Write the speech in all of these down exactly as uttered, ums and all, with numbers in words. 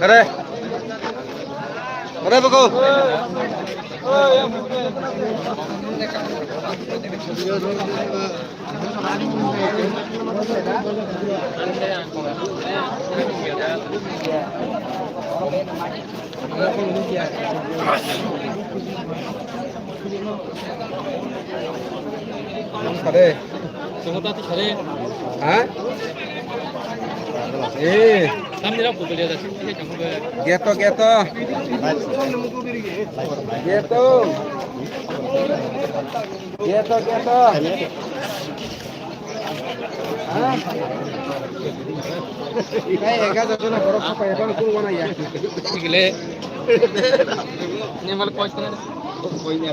Kare. Kare bako. Kare. Ha? Eh. Geto, geto. Geto. Geto, geto. Ha? Kai ega jato na borok sapai eba kung wana ya. Gile. Ni mal koi tena. Koi ya.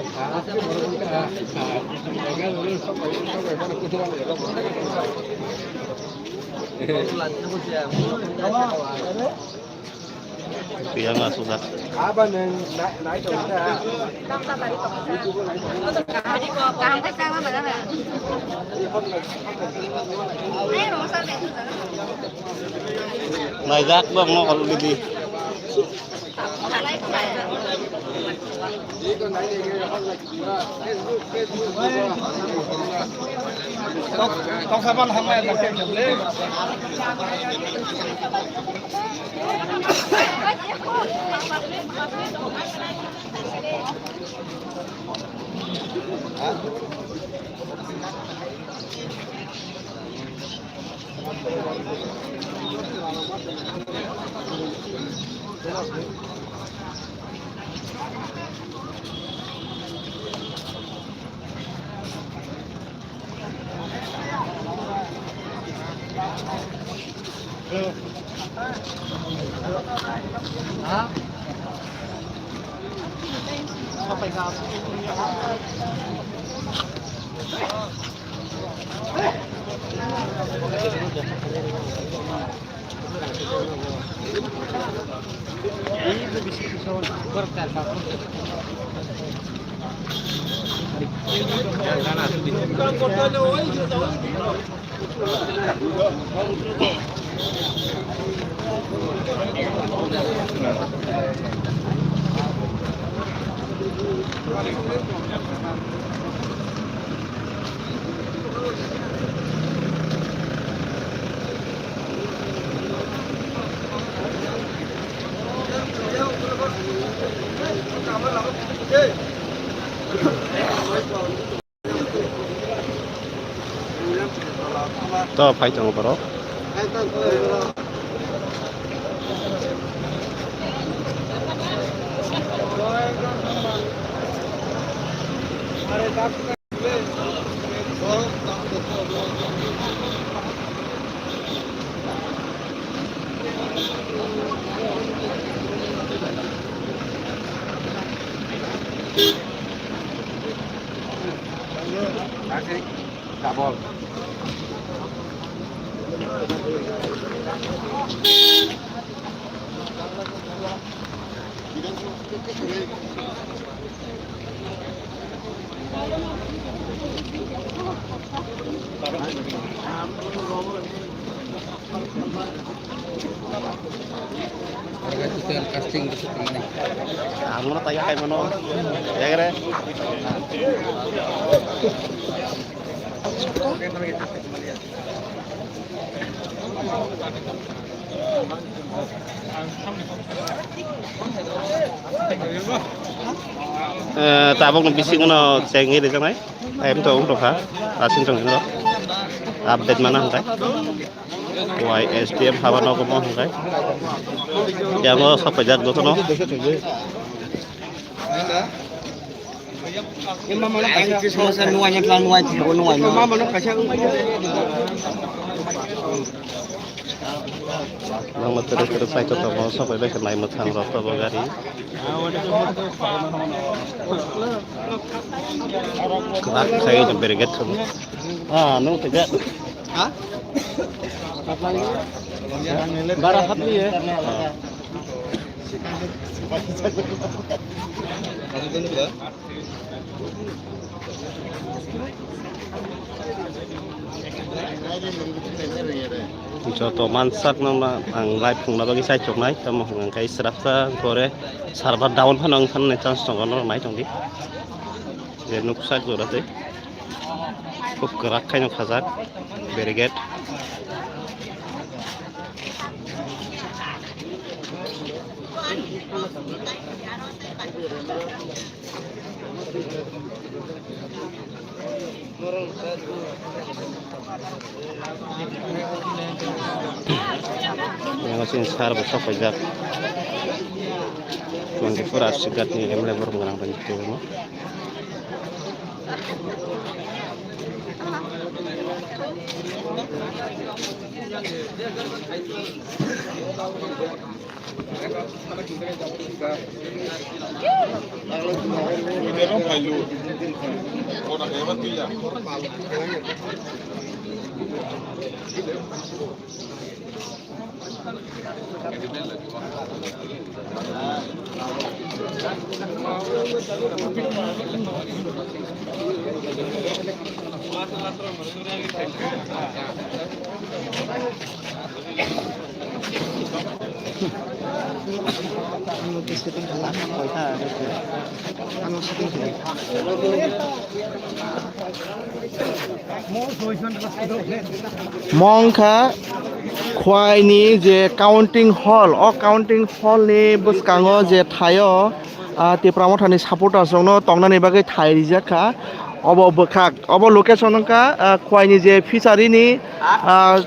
Ega jato sapai eba kung wana ya. Yang masuk dah. Naijak bang no kalau gini. Tok, tok saban hamai. To phai tongo borok. Double. Ang mano tayo kay mano. Yagre. Eh, tabok ni bising no chengwi rijaknai. Time to wng tongkha. Asing tong hino. Update mana hwnkhe. Y S D M haba nogo mo hwnkhe. Yamo sok paijak jotono. Nangma tere tere cycle tongo, sok bai bai khe nai mwthang rok tongo gari. Kwrak khlaiwi no brake khamu. Ah, nung tega. Ha? Bara khatli ye. Joto mansakno ma ang live phungna bagwi chaichoknai, tamo hwnka khe srapsa gore server down phano wng thani chance tongo, norok nai tongdi. Je nuksa jora tei khub kwrak khaino khajak barricade. Yang sini sar besok pajak. Twenty four hours segat ni M L A borok nang tong tong. Mongkha Khwaini je counting hall, o counting hall ni bwskango je thaio, ah, Tipra Mothani supporters rokno tongnani bagwi thai rijak kha. Obo bwkhak, obo location wngkha, ah, Khwaini je fishery ni, ah,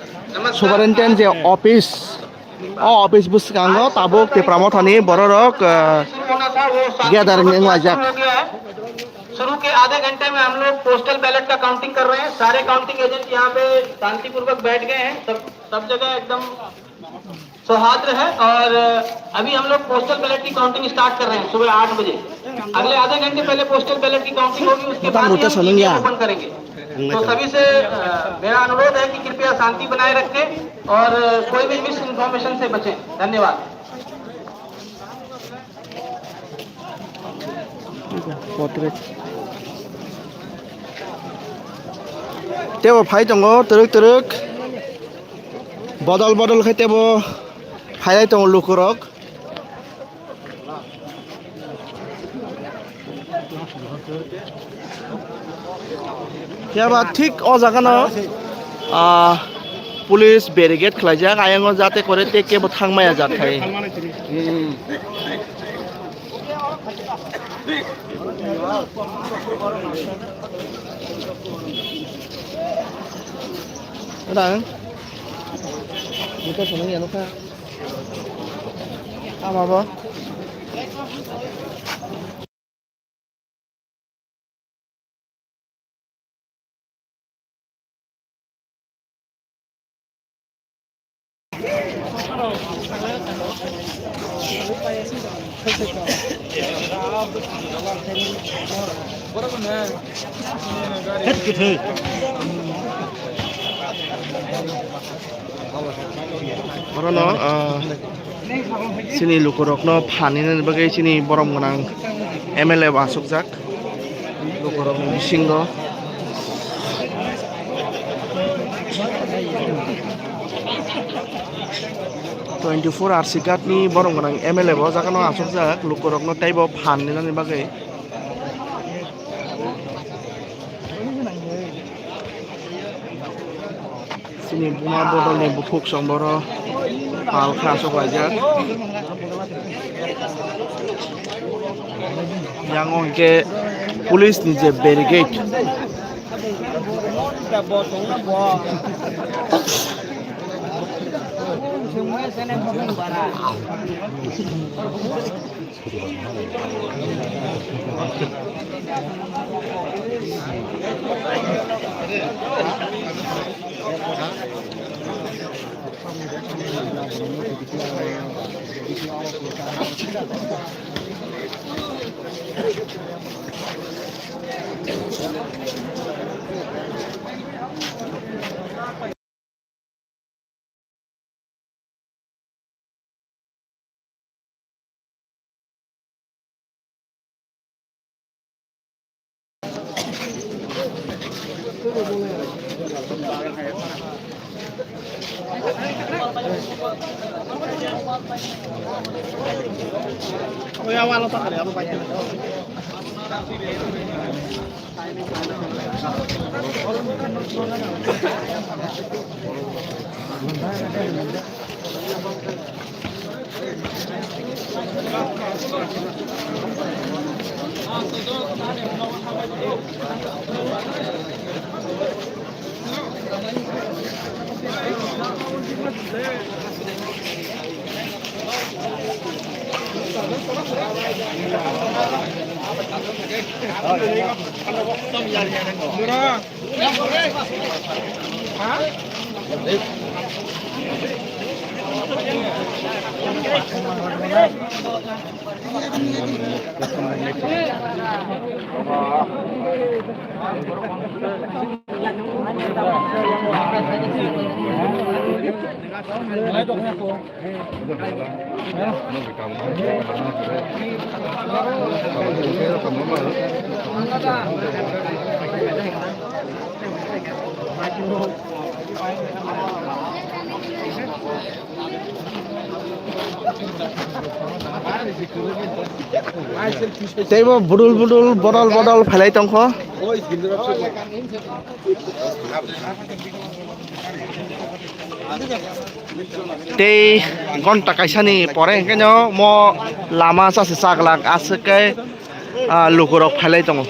superintendent je office, o office bwskango tabuk Tipra Mothani bororok, ah, gathering wnglaijak. शुरू के आधे घंटे में हम लोग postal ballot का काउंटिंग कर रहे हैं। सारे काउंटिंग एजेंट यहाँ पे शांतिपूर्वक बैठ गए हैं। सब, सब जगह एकदम सौहार्द है और अभी हम लोग पोस्टल बैलेट की काउंटिंग स्टार्ट कर रहे हैं सुबह आठ बजे। अगले आधे घंटे पहले पोस्टल बैलेट की काउंटिंग होगी, उसके बाद ही हम ईवीएम ओपन करेंगे। तो सभी से, अ, मेरा अनुरोध है कि कृपया शांति बनाए रखें और कोई भी मिस इन्फॉर्मेशन से बचें। धन्यवाद। Tebo phai tongo twrwk twrwk, bodol bodol khe tebo phaiwi tongo lukurok. Phiya ba thik o jaga no, ah, police barricade khlaijak, ayang o jate kore tei kebo thang maya jak khai. Rang, motor sono ya nukha. Ama bo. Orono, ah, chini lukurokno phan hinani bagwi chini borom gwnang M L A bo achukjak. Lukurokni bisingo twenty four R C card ni borom gwnang M L A bo o jaga no achukjak, lukurokno teibo phan hinani bagwi. Chini buma bodolni bukhuk chwng boro pal kha aswk laijak. Yang o hwnkhe police ni je barricade. Teibo budul budul, bodol bodol phailai tongkho. Tei gonta kaisani pore hwnkhe no mo lama chasi chaglak aswk khe, ah, lukurok phailai tongo.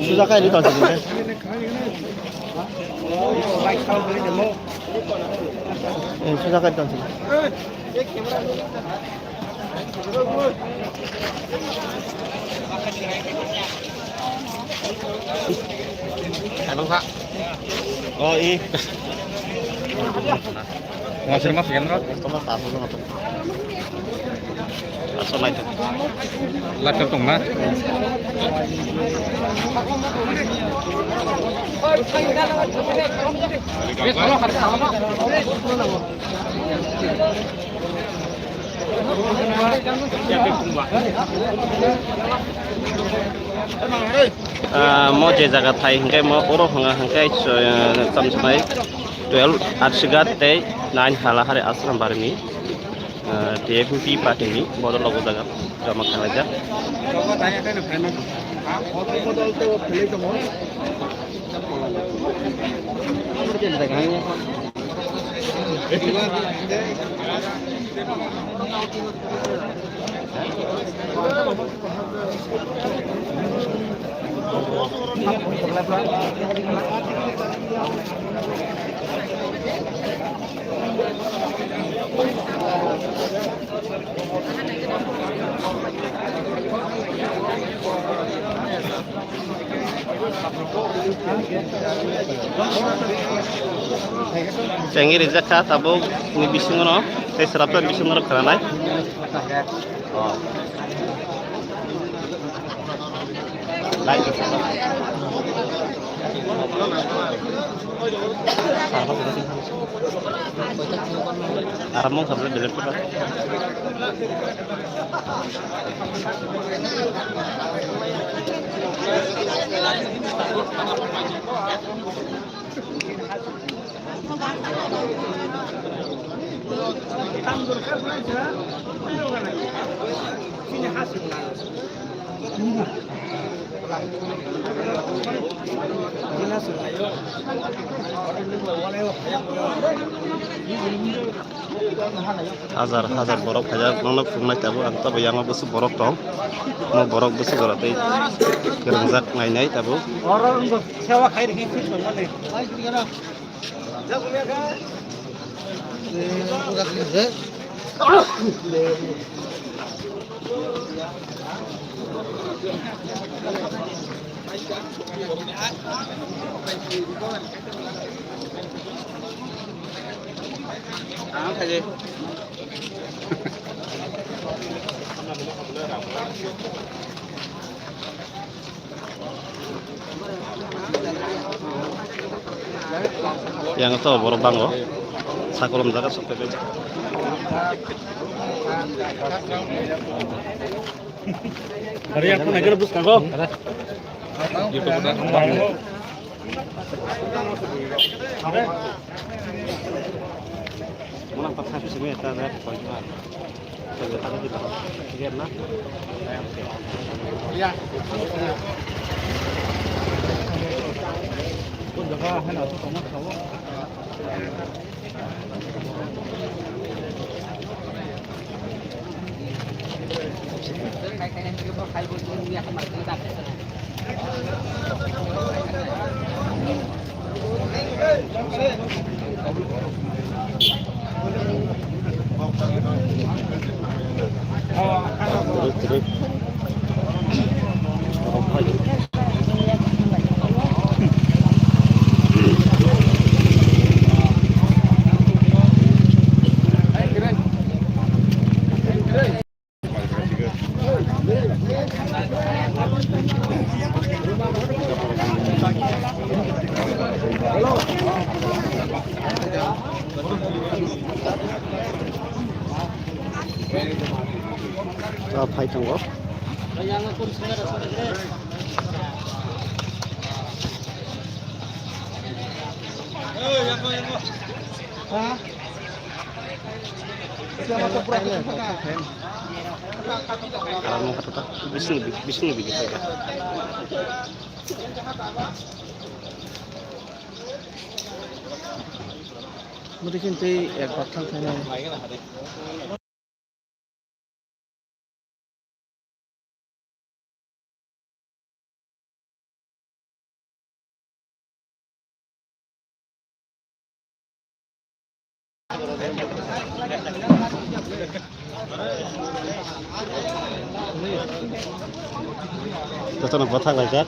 Suja kai ri tong sini. Eh, suja kai ri tong sini. Ano ka? Oh, i. Masih mas kan, Bro? Asal naik. Lakar tong na. Ah, mo je jaga thai hingke mo oro hwnga hingke, ah, tamsonai twelve Arsigat tei nine Halahari Ashram Barmi, ah, T F P party ni bodo logo jaga joma khlaijak. Chengwi rijak kha tabuk ni bisingo no, tei swrapsa bisingo no khwnanai. Oh. Aram mong sabla delete kora. Hajar hajar borok phaijak, nono phunuknai tabuk, ang tabuk yang o bwswk borok tong, omo borok bwswk jora tei kwrwngjak nainai tabuk. Yang to borok bango. Sakolom jaga sok pepe. Hari aku nak kena bus kago. Mana patah sih semua tak ada. Ah, phai tongo. Bising, bising lebih. Mudi khin tei ek bak thang thang nai. Jotono bwthak laijak.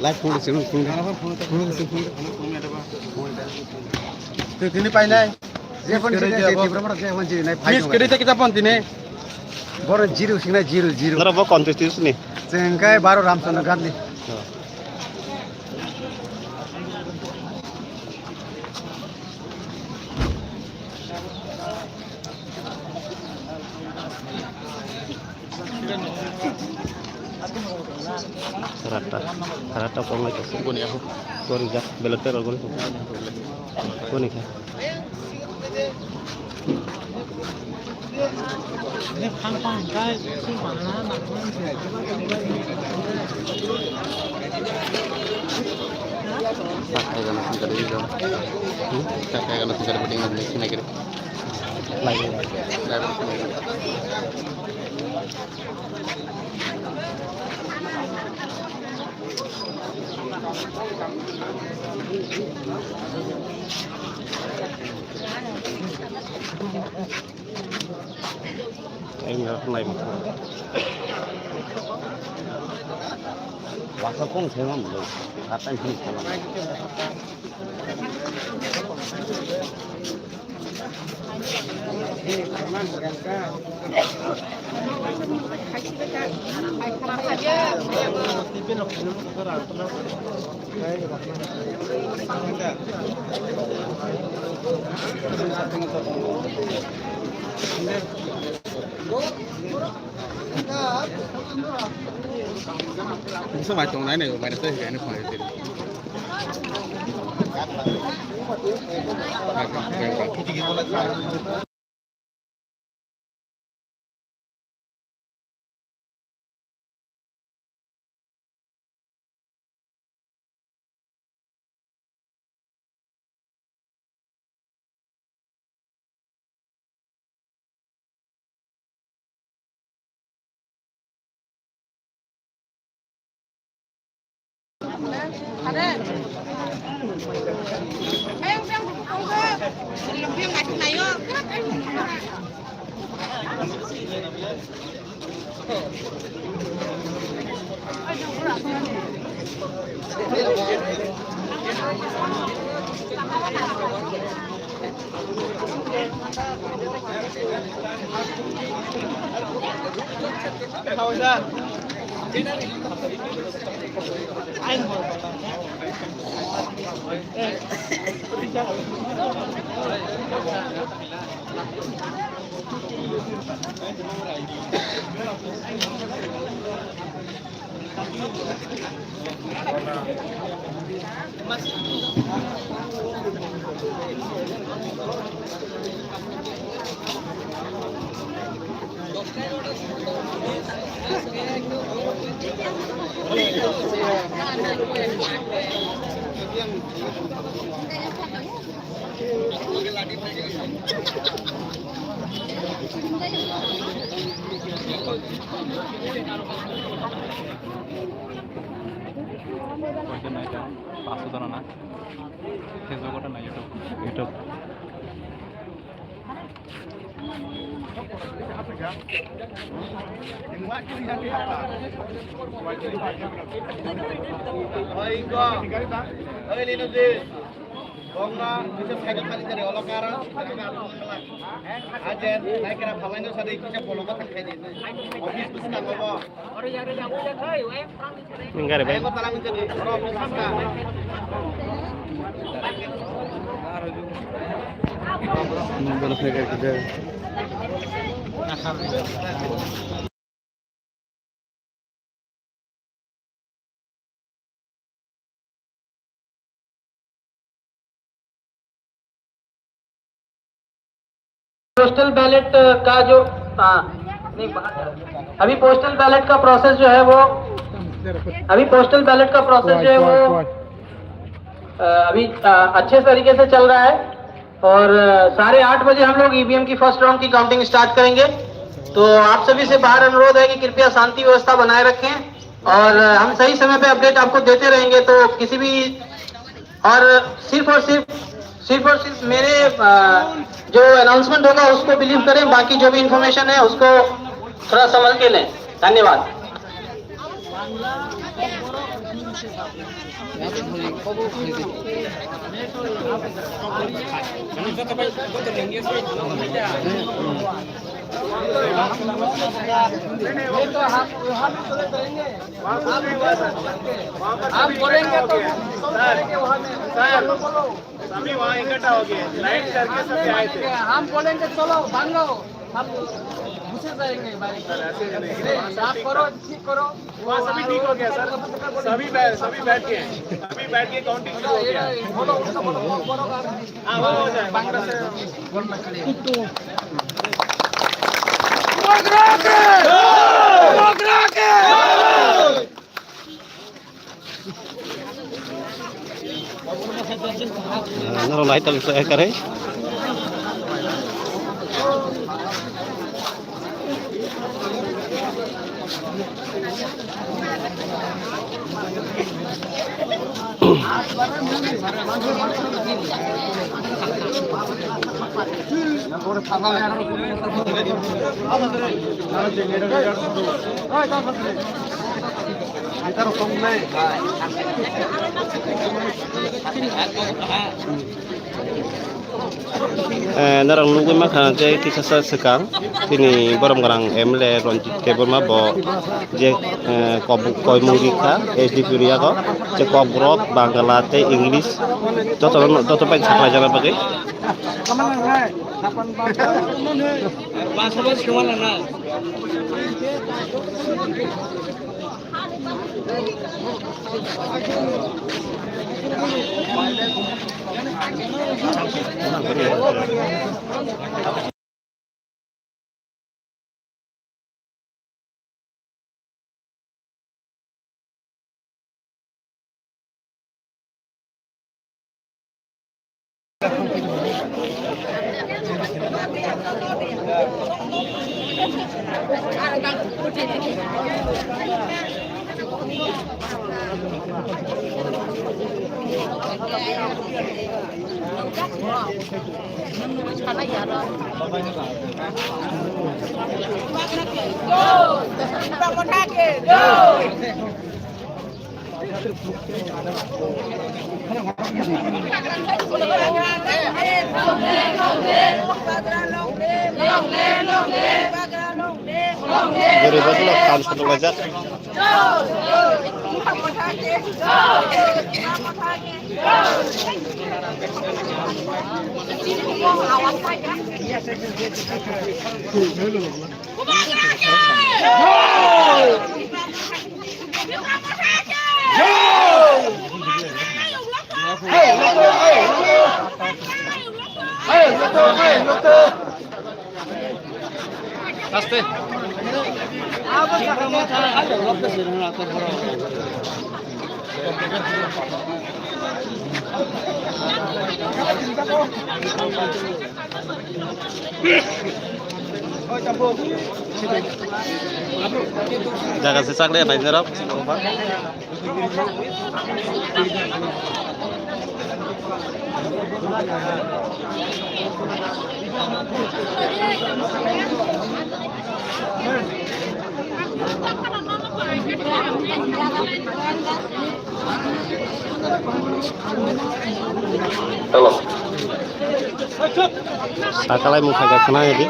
Live phone se phone phone phone se phone. Twi tini painai. Je phone se je Tipra mara je phone se nai phai. Miss kiri te kita phone tini. Boro zero singnai zero zero. Nara bo contest ni. Chengkai baro Ramchandra Gandhi. Rata, rata kong ngai kasi. Boni aku. Boni jak, belot terol boni. Boni kha. Sakai gana singkari jam. Sakai gana singkari beting nang sini kiri. Lai. Lai. Wasa kong se mam lo. Kata ni se mam. Bisa mai tong nai nego mai tei gani phone tei. Koijon naikha? Paanch sho jona na? Facebook o na YouTube? YouTube. Bongno kisa side o kali jari olo karo. Ajen naikra phalaino sadi kisa bologo thangkhaidi. Office bwskango bo. Gari bai. Ayang ko talang jari. Oro office bwska. Postal ballot का जो, हाँ, नहीं, अभी postal ballot का प्रोसेस जो है वो, अभी पोस्टल बैलेट का प्रोसेस जो है वो, अ, अभी, अ, अच्छे तरीके से चल रहा है। और, अ, साढ़े आठ बजे हम लोग ईवीएम की फर्स्ट राउंड की काउंटिंग स्टार्ट करेंगे। तो आप सभी से बाहर अनुरोध है कि कृपया शांति व्यवस्था बनाए रखें और, अ, हम सही समय पे अपडेट आपको देते रहेंगे। तो किसी भी, और सिर्फ और सिर्फ, सिर्फ और सिर्फ मेरे, अ, जो अनाउंसमेंट होगा उसको बिलीव करें, बाकी जो भी इंफॉर्मेशन है उसको थोड़ा संभल के लें। धन्यवाद। आप बोलेंगे तो हम बोलेंगे वहाँ में। सभी वहाँ इकट्ठा हो गए, लाइन करके सभी आए थे। हम बोलेंगे, "चलो, भागो।" हम घुसे जाएंगे भाई। सर, ऐसे नहीं। नहीं, आप करो, ठीक करो। वहाँ सभी ठीक हो गया, सर। सभी बै-, सभी बैठ गए। सभी बैठ के काउंटिंग शुरू हो गया। बोलो, उनका बोलो, बोलो, बोलो। हाँ, वो हो जाए। Naro lai tang sa kare. Eh, norok nugwi mankha je kisa sa swkang chini borom gwnang M L A Ranjit Debbarma bo je, eh, kobu-, koimung rikha S D P area o je Kokborok, Bangla tei English joto, joto bai saklai jana bagwi. Guribotno kam sotokjak. Aste. Jaga se chakle nai norok. Sakalai mung khaika khna yadi.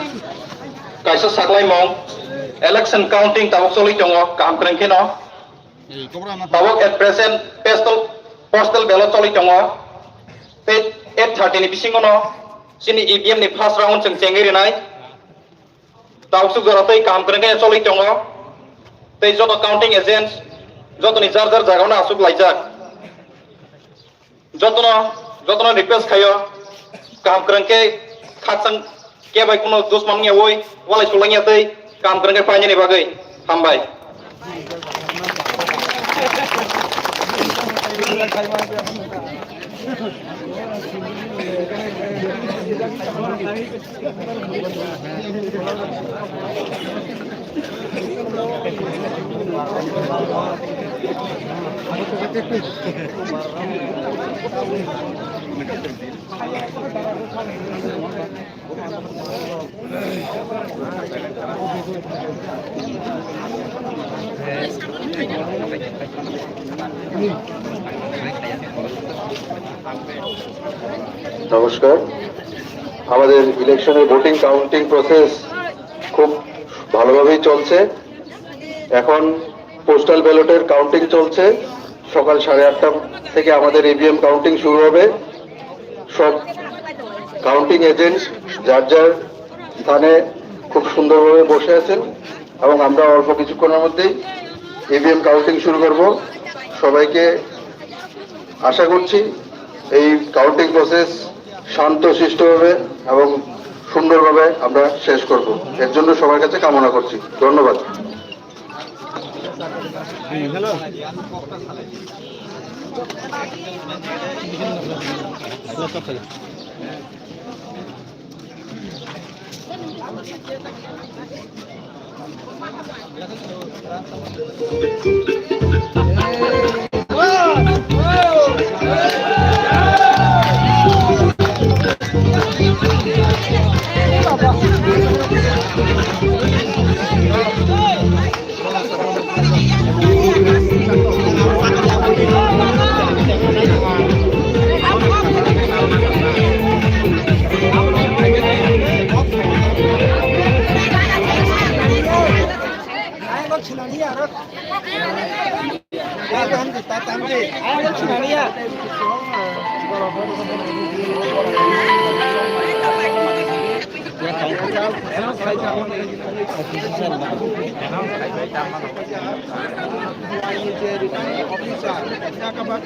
Kaisa saklaimung, election counting tabuk choli tongo, kaham kwrwng kheno. Tabuk at present postal, postal ballot choli tongo. Tei eight thirty ni bisingo no chini E V M ni first round chwng chengwi rinai. Tabuk suk jora tei kaham kwrwng khe choli tongo. Tei joto counting agents, jotoni jar jar jagao no aswk laijak. Jotono, jotono request khaio, kaham kwrwng khe khakchang khe bai kuno dusman wngya oi, walai sulangya tei kaham kwrwng khe painani bagwi hambai. নমস্কার। আমাদের ইলেকশনের voting counting process খুব ভালোভাবেই চলছে। এখন পোস্টাল ব্যালটের কাউন্টিং চলছে। সকাল সাড়ে আটটা থেকে আমাদের ইভিএম কাউন্টিং শুরু হবে। সব কাউন্টিং এজেন্টস যার যার স্থানে খুব সুন্দরভাবে বসে আছেন এবং আমরা অল্প কিছুক্ষণের মধ্যেই ইভিএম কাউন্টিং শুরু করব। সবাইকে আশা করছি এই কাউন্টিং প্রসেস শান্ত শিষ্টভাবে এবং সুন্দরভাবে আমরা শেষ করব, এর জন্য সবার কাছে কামনা করছি। ধন্যবাদ।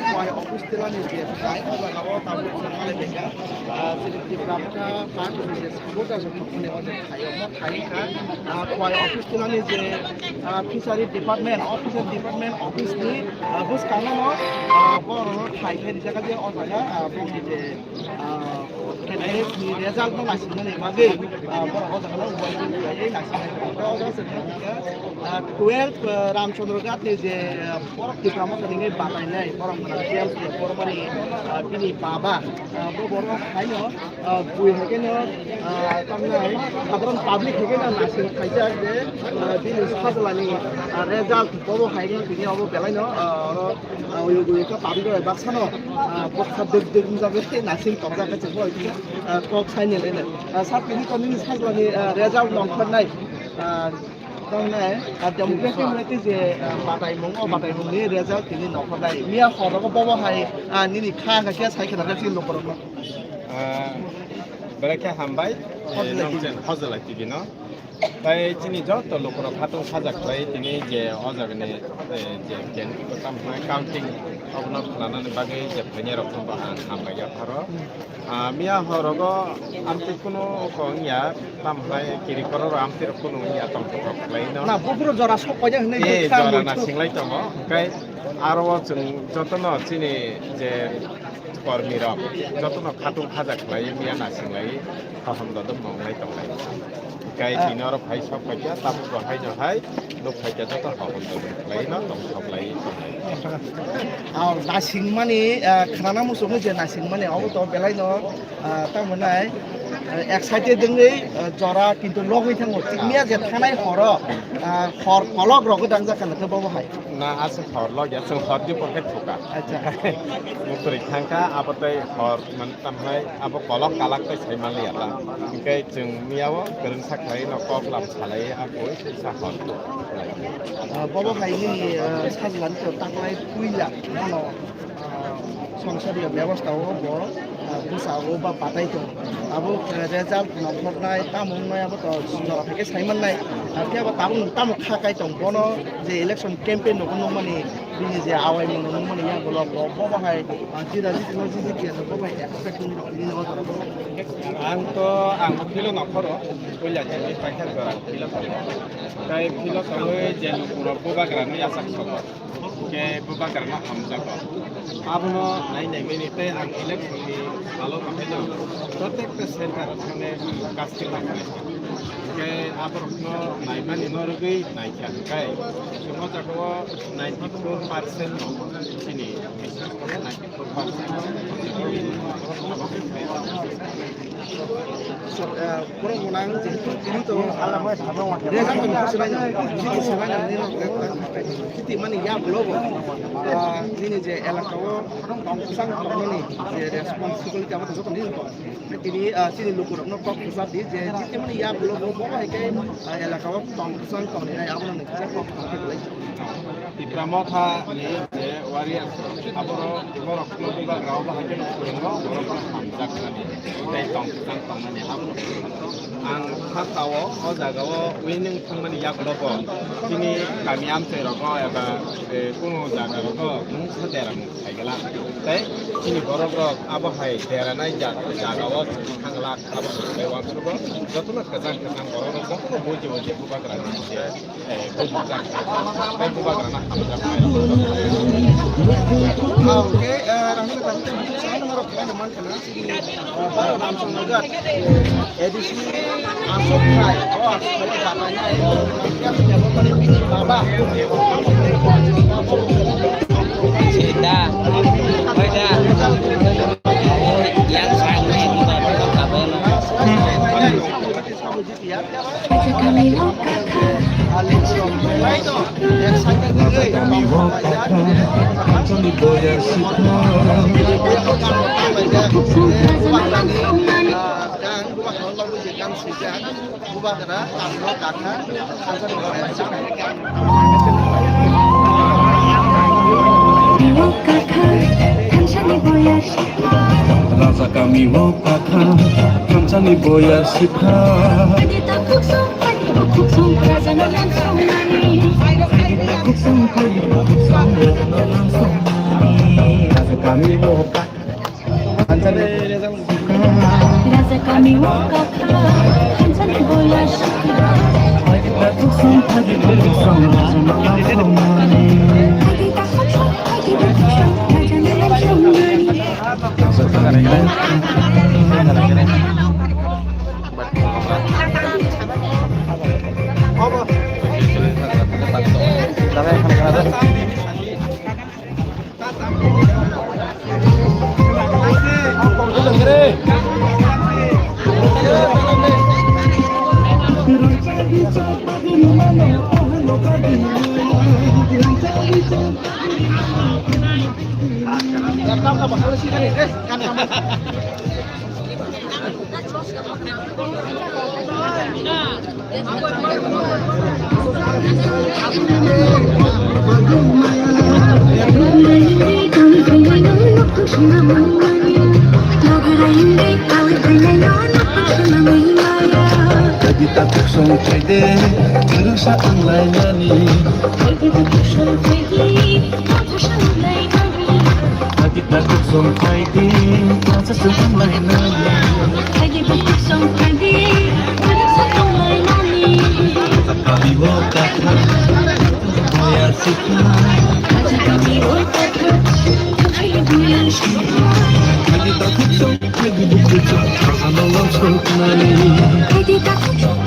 Officer, office telani je, ah, Tripura Motha Party ni je, Buddha Sokha Phone o je thaio, mo thai kha, ah, Khowai office tulani je, ah, Fishery Department, o Fishery Department office ni, ah, bwskang no, ah, borok no thai khe rijak je o jaga, ah, bongni je, ah, candidates ni result no naisingmani bagwi, ah, borok o jaga no uaisuk khlaiwi naisingmani. O jaga se, ah, twelve, ah, Ramchandra Ghat ni je, ah, borok Tipra Motha ni batainai, borok twelve ni borok ni, ah, bini baba, ah, bo borok haino, ah, bui hai kheno, ah, tamnai, sadharon public hai kheno naising khaijak je, ah, bini sajlani, ah, result bobo hai kheno tini obo belaino, ah, oro, ah, uyo uyo khe public rok baksano, ah, bokha dek dek wngjago naising tokjak khe chwngbo, ah, kok saini leno. Ah, sir, tini to nini sajlani, ah, result nongkhornai, ah, tamnai, ah, democratic mwnai twi je, ah, bataimung, o bataimungni result tini nongkhornai. Miya horogo bobo hai, ah, nini kha wngkha khe sai khna khe chini lukurokno. Ah, belai khe hambai, eh, nong chen Hojolai T V no. Tai chini joto lukurok khatung sajak khlai tini je o jagani, eh, je ken, tamo hwnai counting abono khwnanani bagwi je phainai rok no bo ang hambai yapharo. Ah, miya horogo amtwi kunu kok wngya, tamo hwnai kiri kororo amtwi rok kunu wngya tong kok khlai no. Na, buphuru jora sok paijak hwnwi Eh, kha jora muitu. Na singlai tongo. Hwnkhe aro o chwng jotono chini je kormi rok jotono khatung khajak khlai miya nasinglai kaham dodom monglai tonglai. Kai Ah. Tini oro phai sok paikha tabuk bo hai no hai nuk phaikha joto kaham dodom khlai no tong sok lai tonglai. Ah, nasingmani, ah, khnana muchungwi je nasingmani obo to belai no, ah, tamo nai. Excited wngwi, ah, jora kintu logwi thango. Miya je thanai horo, ah, hor kolok rogo dangjak kana khe bobo hai. Na, aswk hor logya, chwng hor di pocket phuka. Acha. Mukri thangkha, abo tei hor, man, tamhai, abo kolok kalak tei sai manliya ta. Hingke chwng miyao kwrwngsa khlaino kok lam salai, a koi kisa hor. Ah, bobo hai nini, ah, sajlani to taklai puila, ano, ah, songsariya bebostha o bo, ah, bwsa o ba batai tong. Abo, ah, result nongkhornai, tamo wngnai, abo to jora phaikhe sai mannai. Ah, phiya ba tabuk nwng tamo kha kai tong, bono je election campaign rogo nukmani, bini je awai mano nukmani, ya bolo bo, bobo hai, ah, jida jiti no jiti kiya no bobo hai expect nini, nini o jora. Ang to, ang philo nokhoro, puila jini paikha jora philo tongo. Tai philo tongwi je lukurok bubagrano yachak sogo. Khe bubagrano hamjago. Abono nai nai mani tei ang election ni salo tongkhaino protekta center o thangwi casting nai kha. Khe aborokno naimani norogwi naikha hwnkhe chwng o jaga o ninety four percent no chini ninety four percent. Sir, eh, borok gwnang jehetu tini to, ah, result ni khosonai no, tini sanai no nini no, eh, eh, tini mani ya blogo, ah, nini je elaka o tong bwsang tongmani je responsibility abo to joto nini to. Tini, ah, chini lukurokno kok bwsa di je tini mani ya blogo bo hai khe, ah, elaka o tong bwsang tongni nai abono nini kisa kok tong khe belai. Tipra Motha ni je warriors rok, aborok, borok no bubagra o bahai khe no phwrwngo, borok no hamjak nani, tei tong kwchang tong nani, abo no phwrwngo. Ang kha tao o jaga o winning thang mani yagulo bo chini kami amchai rogo eba, eh, kunu jaga rogo mungsa dera mung khai glak. Tei chini borok rok abo hai dera nai jaga, jaga o thang glak, abo hai uansukgo jotono kwchang kwchang borok rok jotono buji buji bubagra ni je. Sida, oi da, yang sang ni, Rajakami wo kakha, thansani boya sikha. Rajakami wo kakha, thansani boya sikha. Rajakami wo kakha, thansani boya sikha. Tagi takhuk song khaide, kwrwngsa tanglainani. Tagi takhuk song khaide, kwrwngsa tanglainani. Kami wo kakha, boya sikha. Kami takhuk song, kami takhuk song, kami takhuk song, kami takhuk song.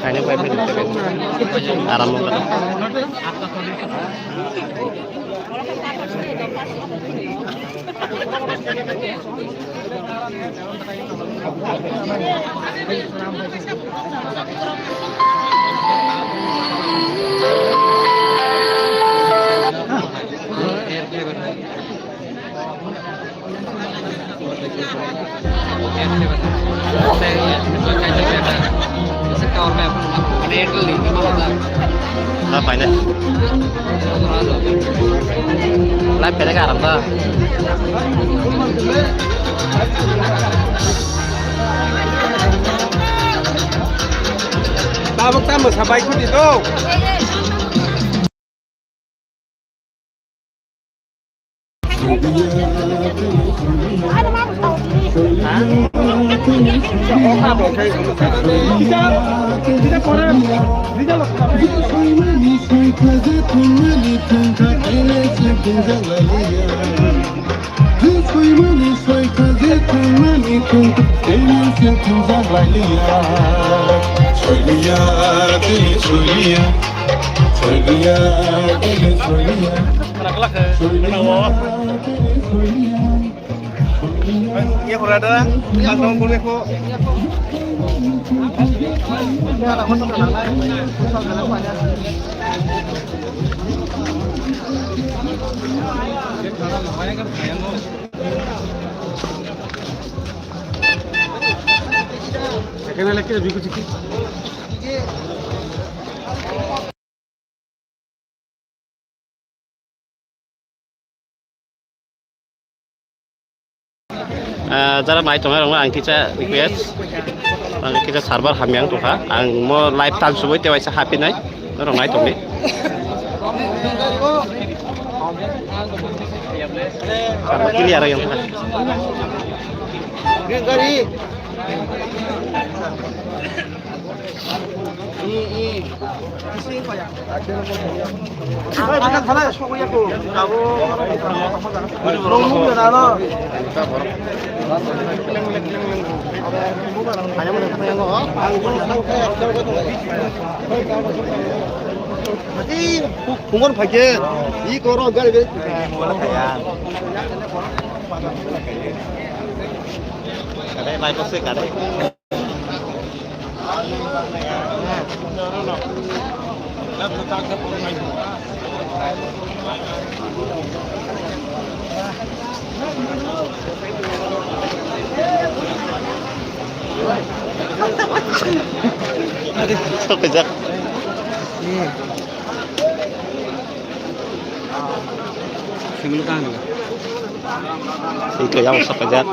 Khaina pai phai rwkha khe aram wngkha. Live paina ka aram da. Tabuk tamo sabai kuti do. Ah, jara mai tongnai rokno ang kisa request, ang kisa server hamya wng tongkha, ang mo live tan suboi tewaisa hapinai norok nai tongdi. Server clear wng tongkha. Phungon phaikhe, i koro gari gari. Kadai, mai kose kadai. Sokajak. Singkhe yang sokajak.